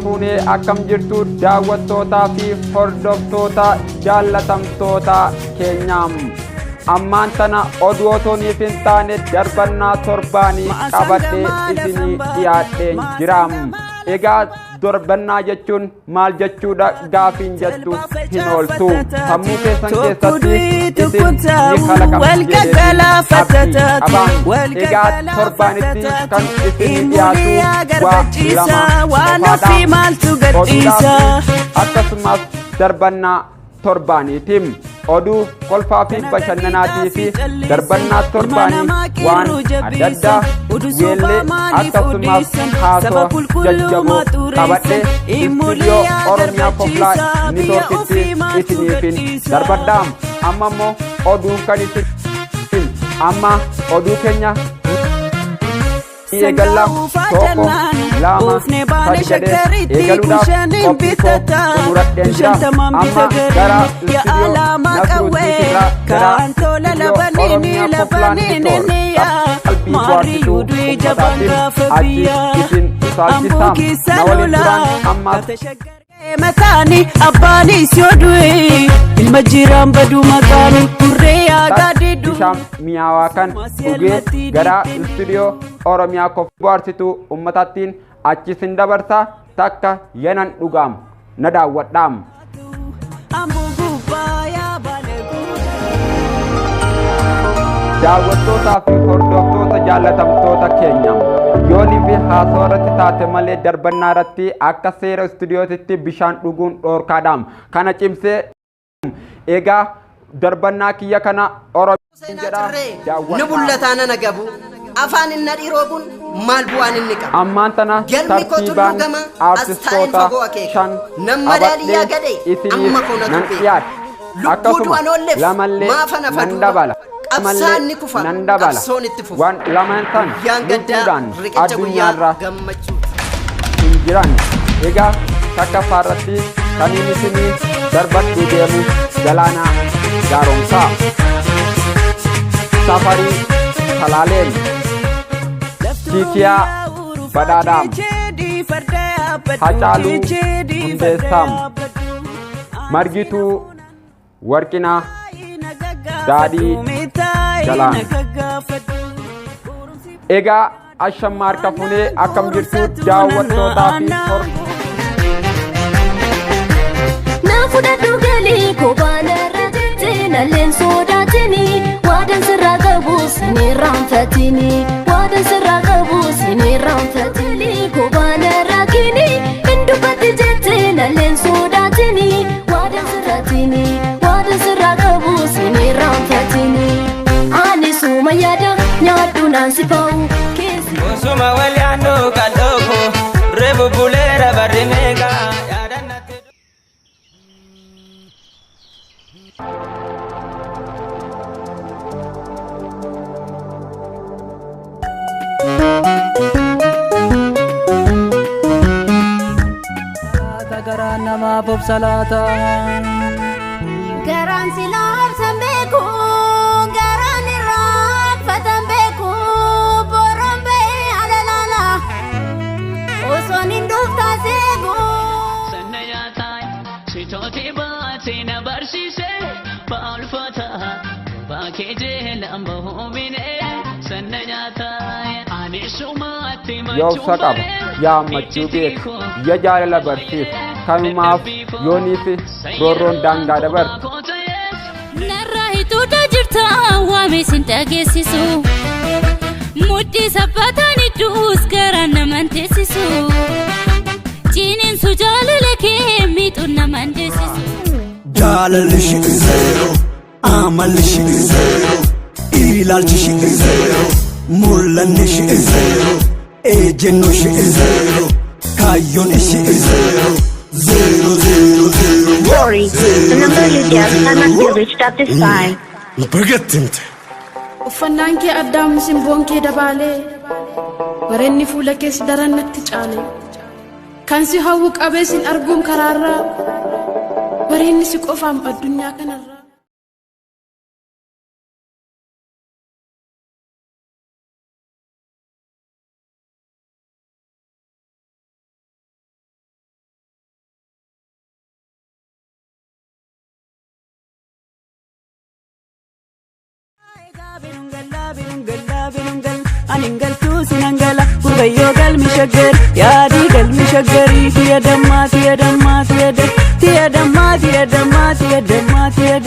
Fuunee, akkam jirtu daawwattootaa fi hordoftoota jaallatamtoota keenyaam? Ammaan tana oduu otooniif hin taane darbannaa torbaanii qabadhee isinii dhiyaadheen jiraam. Egaa darbannaa jechuun maal jechuudha gaafiin jettu hin ooltu. Sammuu keessan keessatti isin ni kalaqama jedhee abdii qaba. Egaa torbaanitti kan isinii dhiyaatu waa lama qofaadha. Oduudhaa fi akkasumas darbannaa torbaaniitiin oduu kolfaa fi bashannanaatii fi darbannaa torbaanii waan adda addaa, weellee, akkasumas haasawaa jajjaboo qabadhee istuudiyoo Oromiyaa Koplaa Niitoorkitti isiniifin darbadhaa. Amma immoo oduun kan isin amma oduu keenya ni eegalla. Tokko, lama, sadi jedhee eegaluudhaaf qophii koo xumuradheen jira. Amma gara istuudiyoo Nasruutti irraa gara istuudiyoo Oromiyaa Koplaa Niitoor qalbii bohaarsituu ummataatiin achi isin utaalchisaa. Na waliin turaan ammaas. Mataani abbaanis yoo du'e ilma jiraan baduu maqaani gurree yaagaa diddu. Bishaan mi'aawaa kan dhugee gara istuudiyoo Oromiyaa Koplaa bohaarsituu ummatattiin achi isin dabarsa. Takka yanan dhugaam na daawwadhaam. Amboo gubbaa yaa baale. Daawwattootaa fi hordoftoota jaallatamtoota keenya, yoonii fi haasawaa irratti taate malee darbannaa irratti akka seera istuudiyootitti bishaan dhuguun dhoorkaadha. Kana cimsee egaa darbannaa kiyya kana Oromiyaa Seenaa jedha cirree ni daawwadhaa. bullataa nana gabu afaan inna dhiiroo kun maal bu'aan inni qaba. Ammaan tana Galmi koo tulluu tartiibaan gama as taa'een aartistoota fagoo akeeka. shan Nan madaaliyaa qabadhee gadhee isiniif amma koo natu nan beeka. dhiyaadha. Lubbuu Akkasuma du'an oolleef lamallee maafan hafa nan duuba. dabala. Qabsaan ni kufa nan dabala. qabsoon itti fufa. Waan lamaan san Guyyaan gaddaa lubbuudhaan riqicha guyyaa addunyaarra gammachuuti. hin jiran. Egaa takkaffaa irratti kan inni isinii darbadhu deemu Galaanaa Gaaromsaa. Safarii Salaaleen. Kiikiyaa Badhaadhaam. Hacaaluu Hundeessaam. Margituu Warqinaa. Daadhii Galaan. Egaa ashamma harka funee, akkam jirtu daawwattootaa fi Na fudhadhu galii kophaan irra jettee nalleen sodaatini, waadan sirraa qabu sin irraanfatini, waadan sirraa qabu sin irraanfatini, kophaan irra kini hin dubbatti jettee nalleen sodaatini, waadan sirraatini, waadan sirraa qabu sin irraanfatini. Ani suma yaada nyaadhu naan si ba'u keessi. Osuma wal yaadnu qal'ooko reefu buleera barri meeqa yaadannatti. Garaan namaaf obsa laata. Garaan silaabsan beeku, garaan irraanfatan beeku, boroon ba'ee alalaala, osoon hin dhuftaa seegu. Sanna nyaataa sitooti baatee na barsiise ba'aa baakee jeelaan bahoomine sanna nyaataa ani sumaatti Yaa obsa qaba, yaa ammachuu beeku, ya jaalala barsiisu, kanumaaf yoonii fi roorroon daangaa dabartu. Narraa hituudha jirta waame sin dhageessisu. Mudhii sabbataan idduus garaan naman teessisu. Ciniinsu jaalala kee miixuun naman deessisu. Jaalalli ishee zeero, amalli ishee zeero, ilaalchi ishee zeero, mul'anni ishee zeero, ejjennoo ishee zeero, kaayyoon ishee zeero, zeero, zeero, zeero. Sorry, the number you dialed cannot be reached at this time. Bagattimte. Uffannaan kee addaam, simboon kee dabaalee, bareenni fuula kees daran natti caale. Kan si hawwu qabee sin arguun karaarraa, bareenni si qofaam addunyaa kanarraa. Ani galtuu sinan gala gurbayyoo galmi shaggar yaadii galmi shaggarii tiya dammaa tiya dammaa tiya dammaa tiya dammaa tiya dammaa tiya dammaa tiya.